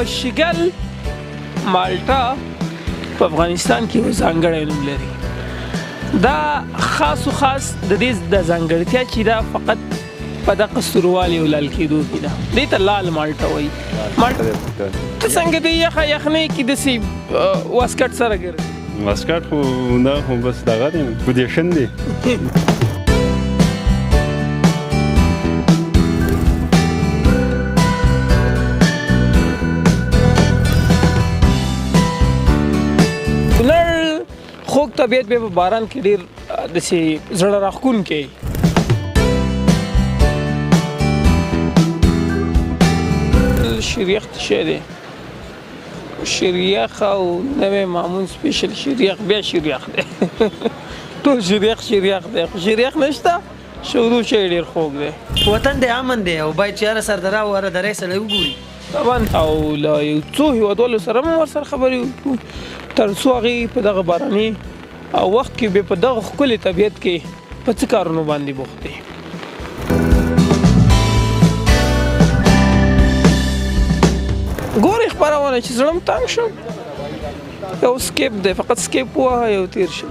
شیګل مالټا په افغانستان کې یو ځانګړی نوم لري. دا خاص او خاص د دې د ځانګړتیا چې دا فقط په دغه سوروالي او لال کېدو کې ده، دې ته لال مالټه وایي. مالټه ته څنګه د یخه یخنۍ کې داسې واسکټ سره ګرځي؟ واسکټ خو دا خو بس دغه دی، پوزیشن دی. کونړ خوږ طبیعت به په باران کې ډېر داسې زړه راښکونکی. شیریخ څه شی دی؟ شیریخ او نوی مامون سپیشل شیریخ، بیا شیریخ دی، ټول شیریخ شیریخ دی، خو شیریخ نشته. شورو چای ډېر خوږ دی. وطن دی امن دی او باید چې هره سردره او هره دره سړی وګوري. طبعا او له یو څو هیوادوالو سره هم ورسره خبرې وکړو، تر څو هغوی په دغه باراني او وخت کې به په دغه ښکلي طبیعت کې په څه کارونو باندې بوخت دي. ګورې خپرونه چې زړه مې تنګ شو، یو سکیپ دی، فقط سکیپ ووهه یو تېر شي.